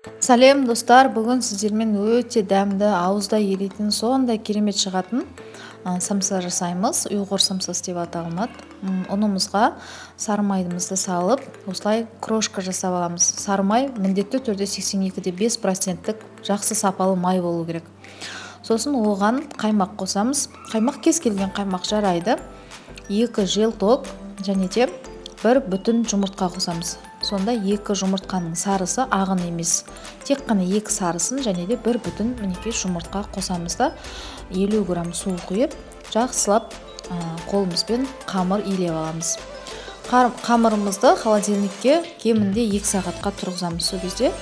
Сәлем, достар! Бүгін сіздермен өте дәмді, ауызда еритін, сондай керемет шығатын самса жасаймыз. Ұйғыр самсасы деп аталынады. Ұнымызға сары майымызды салып, осылай крошка жасап аламыз. Сары май міндетті түрде 82,5 проценттік жақсы сапалы май болу керек. Сосын оған қаймақ қосамыз. Қаймақ, кез келген қаймақ жарайды. Екі желток және де бір бүтін жұмыртқа қосамыз. Сонда екі жұмыртқаның сарысы, ағын емес, тек қана екі сарысын және де бір бүтін, мінекей, жұмыртқа қосамыз да, 50 грамм су құйып, жақсылап қолымызбен қамыр илеп аламыз. Қамырымызды холодильникке кемінде 2 сағатқа тұрғызамыз. Сол кезде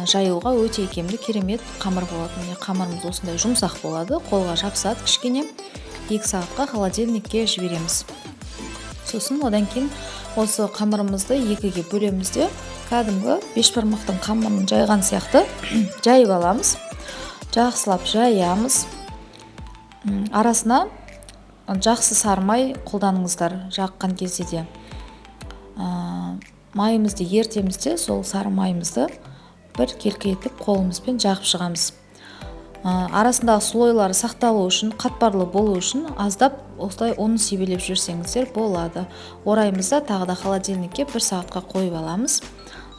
жаюға өте икемді, керемет қамыр болады. Міне, қамырымыз осындай жұмсақ болады, қолға жабысады кішкене. 2 сағатқа холодильникке жібереміз. Сосын одан кейін осы қамырымызды екіге бөлеміз де, кәдімгі бешбармақтың қамырын жайған сияқты жайып аламыз. Жақсылап жаямыз. Арасына жақсы сары май қолданыңыздар. Жаққан кезде де майымызды ертеміз де, сол сары майымызды бір келкі етіп қолымызбен жағып шығамыз. Арасындағы слойлары сақталу үшін, қатпарлы болу үшін аздап осылай ұн себелеп жіберсеңіздер болады. Ораймыз да, тағы да холодильникке бір сағатқа қойып аламыз.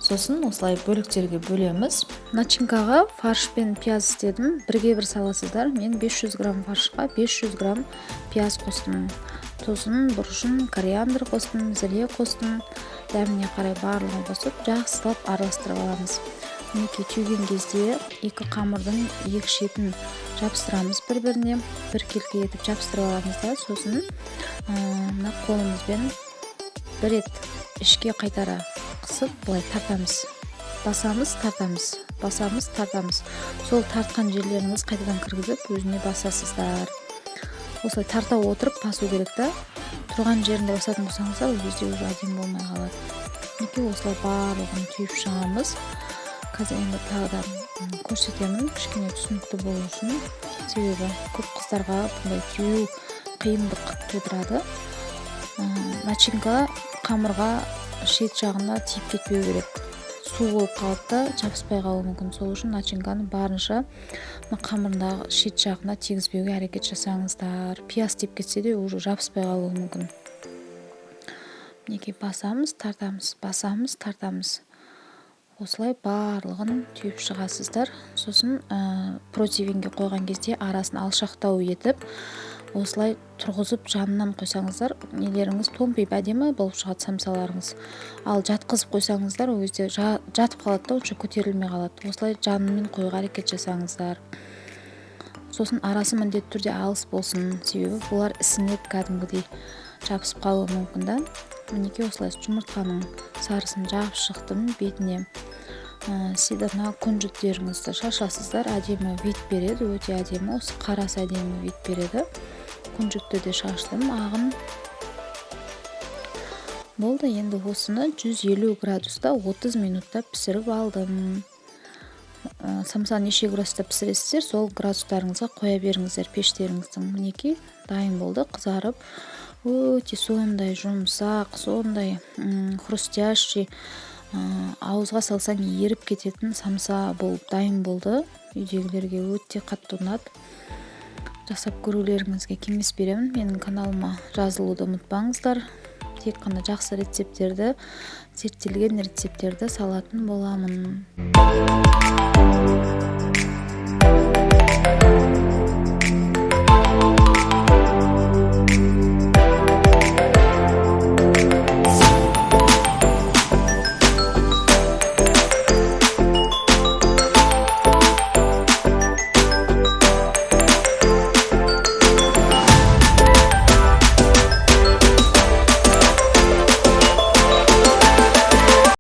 Сосын осылай бөліктерге бөлеміз. Начинкаға фарш пен пияз істедім, бірге бір саласыздар. Мен 500 грамм фаршқа 500 грамм пияз қостым, сосын бұрышын, кориандр қостым, зіре қостым, дәміне қарай барлығын қосып, жақсылап араластырып аламыз. Мінекей, түйген кезде екі қамырдың екі шетін жабыстырамыз, бір біріне біркелкі етіп жабыстырып аламыз да, сосын мына қолымызбен бір рет ішке қайтара қысып, былай тартамыз, басамыз, тартамыз, басамыз, тартамыз. Сол тартқан жерлеріңіз қайтадан кіргізіп, өзіне басасыздар. Осылай тарта отырып басу керек та. Тұрған жерінде басатын болсаңыздар, ол кезде уже әдемі болмай қалады. Мінекей, осылай барлығын түйіп шығамыз. Қазір енді тағы да көрсетемін, кішкене түсінікті болу үшін, себебі көп қыздарға бұндай түю қиындық тудырады. Начинка қамырға шет жағына тиіп кетпеу керек, су болып қалады да, жабыспай қалуы мүмкін. Сол үшін начинканы барынша мына қамырдағы шет жағына тигізбеуге әрекет жасаңыздар. Пияз тиіп кетсе де, уже жабыспай қалуы мүмкін. Мінекей, басамыз, тартамыз, басамыз, тартамыз. Осылай барлығын түйіп шығасыздар. Сосын противеньге қойған кезде арасын алшақтау етіп, осылай тұрғызып, жанынан қойсаңыздар, нелеріңіз томпиып, әдемі болып шығады самсаларыңыз. Ал жатқызып қойсаңыздар, ол кезде жатып қалады да, онша көтерілмей қалады. Осылай жанымен қоюға әрекет жасаңыздар. Сосын арасы міндетті түрде алыс болсын, себебі бұлар ісінеді, кәдімгідей жабысып қалуы мүмкін да. Мінекей, осылай жұмыртқаның сарысын жағып шықтым бетіне. Седана күнжіттеріңізді шашасыздар, әдемі вид береді, өте әдемі, осы қарасы әдемі вид береді. Күнжітті де шаштым ағын. Болды, енді осыны 150 градуста 30 минутта пісіріп алдым. Самсаны неше градуста пісіресіздер, сол градустарыңызға қоя беріңіздер пештеріңіздің. Мінекей, дайын болды, қызарып, өте сондай жұмсақ, сондай хрустящий, ауызға салсаң еріп кететін самса болып дайын болды. Үйдегілерге өте қатты ұнады. Жасап көрулеріңізге кеңес беремін. Менің каналыма жазылуды ұмытпаңыздар. Тек қана жақсы рецепттерді, зерттелген рецепттерді салатын боламын.